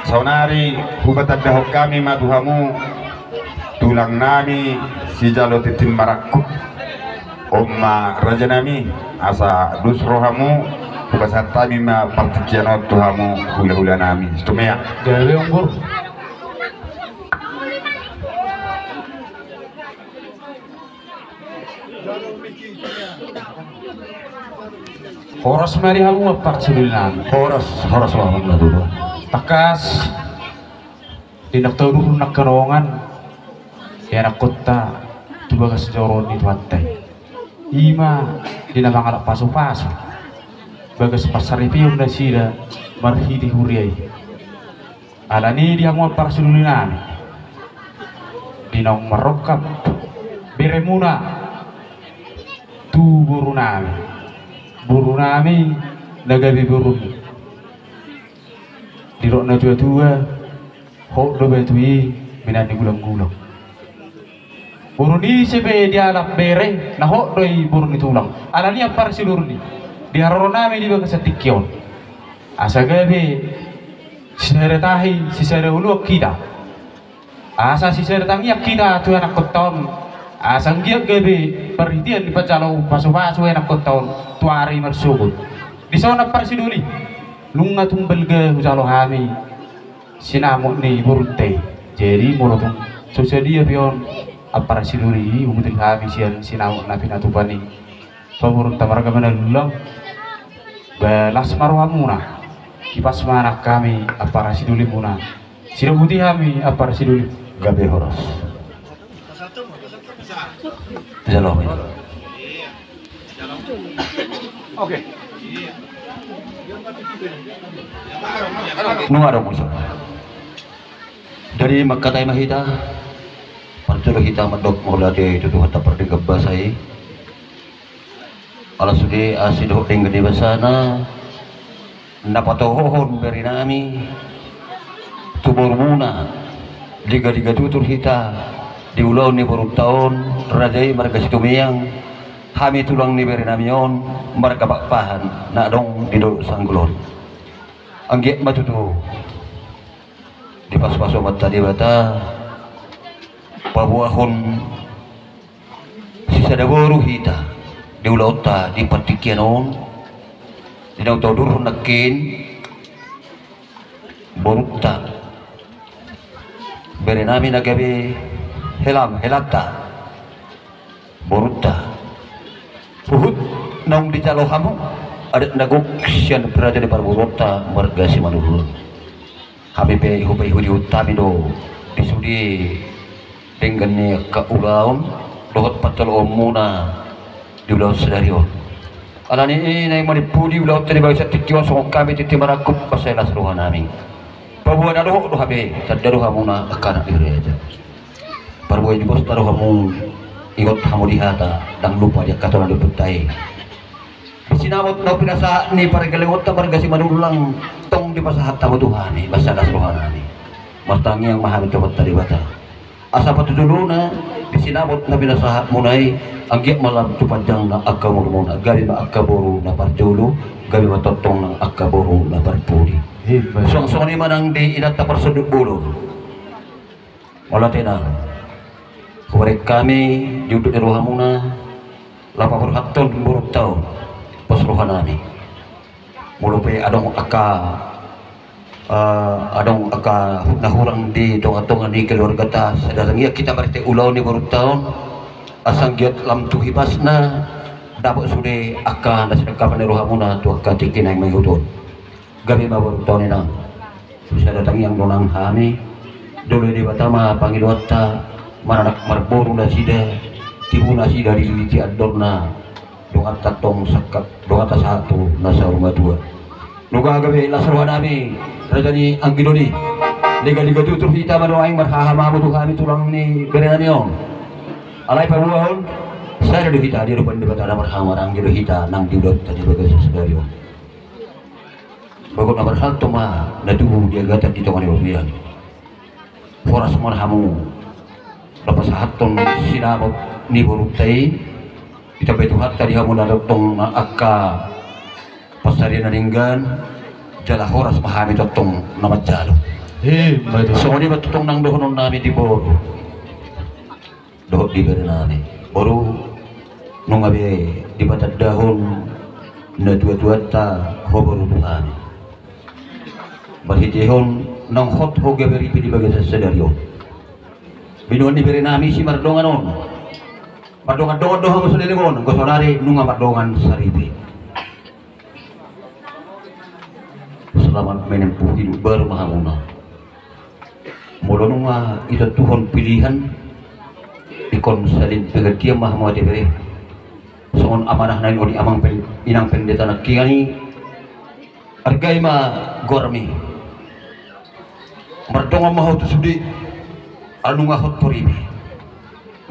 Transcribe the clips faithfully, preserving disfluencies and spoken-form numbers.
Saonari hupatandahon hami ma tu hamu, tulang nami sijalo tintin marangkup. On ma raja nami, asa dos rohamu, hupasahat hami ma partingkian on tu hamu hulahula nami. Situmeang. Gabe on, Boru. Horas ma di hamu, ampara sidoli nami. Horas, horas ma hamu na dua. Tangkas di na tau duru nangkaningan, ianakhonta tu bagas joro ni Tuhanta i. I ma di na mangalap pasupasu bagas parsaripeon nasida marhite huria i. Alani i di hamu, ampara sidoli nami, di naung marrongkap beremuna tu boru nami, boru nami na gabe borumi. Didok natuatua, hot do batu i mian ni gulanggulang. Boru ni ise pe dialap bere, na hot do i boru ni tulang. Alani i, ampara sidoli, di haroro nami di bagasan tingki on, asa gabe sisada tahi sisada oloan hita, asa sisada tangiang hita tu ianakhonta on, asa anggiat gabe parhitean di panjalo pasupasu ianakhonta on tu ari marsogot. Dison, ampara sidoli, nunga tung balga hujalo hami sinamot ni borunta i. Jadi molo tung so sadia pe on, ampara sidoli, hubutul hami sian sinamot na pinatupa ni pamoruonta marga Manallang, ba las ma rohamuna, hipas ma nang hami, ampara sidolimuna. Sidabuti hami, ampara sidoli. Gabe horas. Jalo, Pak. Oke. Nunga adong muse. Jadi mangkatai ma hita, parjolo hita mandok mauliate tu Tuhanta pardenggan basa i. Ala sude asi dohot denggan ni basana, na patohohon bere nami tu borumuna, digadiga tutur hita di ulaon ni borunta on, raja i marga Situmeang, hami tulang ni bere nami on marga Pakpahan na adong di Dolok Sanggul on. Anggiat ma tutu dipasupasu Amanta Debata paboahon sisada boru hita di ulaonta di partingkian on, di naung taudurhon nangkin borunta, bere nami na gabe helam, helanta, borunta. Huhut naung dijalo hamu adat na gok sian raja ni parboruonta marga Simanullang. Hami pe hupaihutihut hami do di sude denggan ni angka ulaon dohot panjaloonmuna di ulaon sadari on. Alani i naeng manimpu di ulaonta di bagasan tingki on songon hami tintin marangkup, mansai las roha nami. Paboa na dohot do hape, tanda do hamuna angka anak ni raja. Parbue ni bosta do hamu, ingot hamu di hata, ndang lupa di angka tulang ni ompunta i. Sinamot na pinasahat ni pargellengonta marga Simanullang tong dipasahat hamu tu hami, mansai las roha nami. Martangiang ma hami tu Amanta Debata asa patujolona di sinamot na pinasahatmuna i, anggiat ma lam tu panjangna angka umurmuna, gabe ma angka boru na parjolo, gabe ma tongtong nang angka boru na parpudi. Suang songon i ma nang di inanta parsonduk bolon. Molo tenang, hubereng hami di unduk ni rohamuna, laho paborhathon borunta on, pos roha nami. Molo pe adong angka, eh, adong angka na hurang di tongatonga ni keluargata, sada tangiang hita marhite ulaon ni borunta on, asa anggiat lam tu hipasna, dapot sude angka na sinangkapan ni rohamuna tu angka tingki naeng mangihut on. Gabe ma borunta on, inang. Sada tangiang do nang hami, dioloi Debata ma pangidoanta, maranak marboru nasida, tibu nasida dililiti andorna, donganta tong sangkap, donganta sahat tu na saur matua. Nunga gabe las roha nami, raja ni anggidon i. Digadiga tutur hita ma nuaeng marhaha mamu tu hami tulang ni bere nami on. Alai paboahon, sada do hita di adopan Debata na marhaha maranggi do hita nang di ulaonta di bagasan sadari on. Bagot na marhalto ma na tubu di agatan di tonga ni babian. Horas ma hamu na pasahathon sinamot ni borunta i, ditambai Tuhanta di hamu na tongtong na angka pansarian na denggan, jala horas ma hami tongtong na manjalo. Emma tutu. Songon i ma tongtong nang dohonon nami di boru dohot di bere nami. Boru, nunga be dipatandahon natuatuanta ho boru tu hami. Marhitehon naung hot ho gabe ripe di bagasan sadari on. Binoan ni bere nami si Mardongan on. Mardongan-dongan do hamu saleleng on, anggo saonari nunga mardongan saripe. Selamat menempuh hidup baru ma hamuna. Molo nunga ditantuhon pilihan, ingkon salin penggantian ma hamu ate bere. Songon amanah na nidok ni amang pen-, inang pendeta nangkiningan i, argai ma goarmi. Mardongan ma ho tu sude, ala nunga hot ho ripe.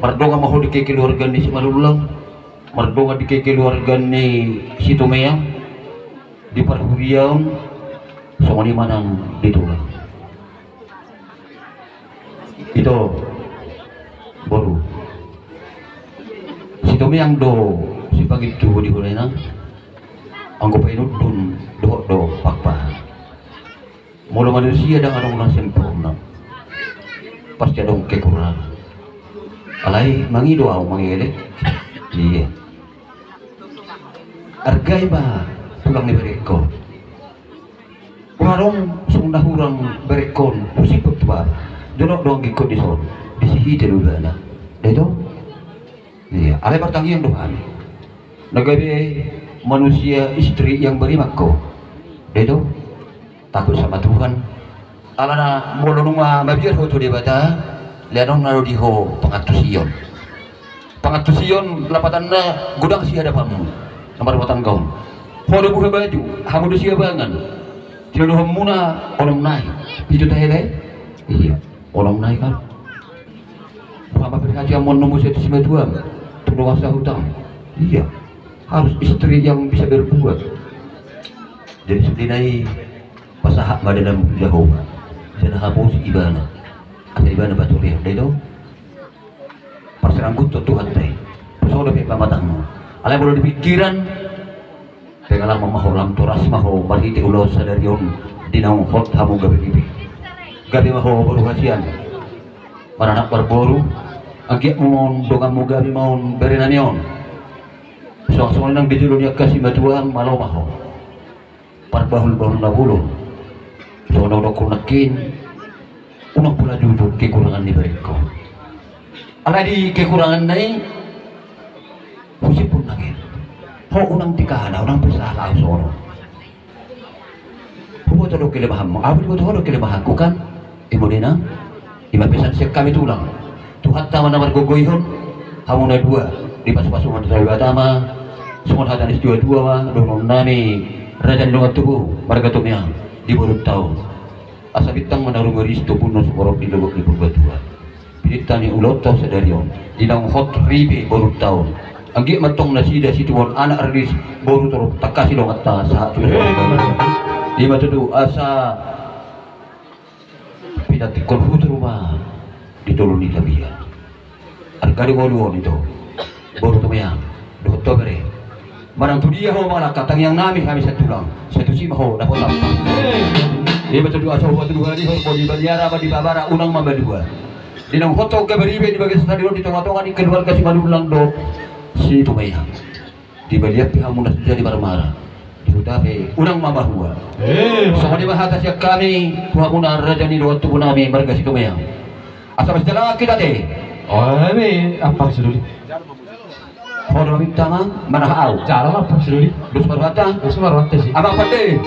Mardongan ma ho di kekeluargaan ni Simanullang, mardongan di kekeluargaan ni Sitomeang, di parhuriaon, songon i ma nang di tulang. Ito, boru. Sitomeang do sipangintubu di hulahina, anggo painundun dohot do pakpahan. Molo manusia ndang adong na sempurna, pasti adong kekurangan. Alai mangido ahu mangelek. Iya. Argai ma tulang ni berengkon. Molo adong songon na hurang berengkon, husiphon tu baba. Jonok do anggingkon dison, disihite do ibana. Ito. Iya, alai martangiang do hami. Na gabe manusia istri yang beriman ho. Ito. Takut sama Tuhan. Alana molo nunga mabiar ho tu Debata, lehonon na do di ho pangantusion. Pangantusion lapatanna godang sihadapanmu. Na marumah tangga on. Ho do buha baju, hamu do siabangan. Sidohononmuna onom nai. Pitu tahe be? Iya. Onom nai kan. Buha ma perhatianmu on muse tu simatuam. Tu dongan sahutang. Iya. Harus istri yang bisa berbuat. Jadi sude nai pasahat ma dalanmu tu Jahowa. Jala haposi ibana. Asa ibana batu leher. Ito. Parsirangguthon Tuhanta i. Pasoda pe pamatangmu. Alai molo di pikiran, pengalaman ma ho, lam toras ma ho marhite ulaon sadari on di naung hot hamu gabe ripe. Gabe ma ho boru hasian. Maranak marboru, anggiat ma on donganmu gabe ma on bere nami on. Songon-songon i nang di jolo ni angka simatuam, malo ma ho. Parbahulbahul na bolon. Songon na hudokkon nangkin, unang pola jujur kekurangan ni berengkon. Alai di kekuranganna i, husiphon nangkin. Ho unang tikana, unang pesala ahu songon on. Huboto do kelemahanmu, ahu pe diboto ho do kelemahanku kan. Ima dena. Ima pesan sian hami tulang. Tuhanta ma na margogoihon, hamu na dua, dipasupasu ma Debata ma, songon hata ni situatua ma, dohonon nami, raja ni dongan tubu, marga Tomeang, di borunta on. Asa bintang ma na rumiris tu pundu suborop di lobok ni Purbatua. Pinta ni ulaonta sadari on, di naung hot ripe borunta on. Anggiat ma tong nasida situbuan anak riris, boru torop tangkasi donganta sahat tu na. Ima tutu asa pinantikkon hutu ma di tolu ni tapian. Arga di ngolu on ito. Boru Tomeang. Dohot ho bere. Manang tu dia ho mangalangka tangiang nami hami satulang. Satusi ma ho dapot ampa. Ima tutu asa ho batu dua di ho, di baliara ma di babara unang ma malua. Di naung hot ho gabe ripe di bagasan sadari on di tongatonga ni keluarga Simanullang dohot Sitomeang. Di balian pe hamu na so jadi marmara. Di huta pe unang ma mahua. Songon i ma hata sian hami tu hamuna raja ni dongan tubu nami marga Sitomeang. Asa marsidalangan hita ate. Eme, ampa sidoli. Ho do minta ma, mana ahu. Jala ma ampa sidoli. Dos ma rohanta. Dos ma rohanta si. Amang pande.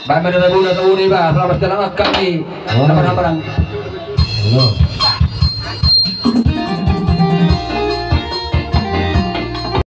Baen ma dana bona tau ni ba, asa marsidalangan hami. Amang amang.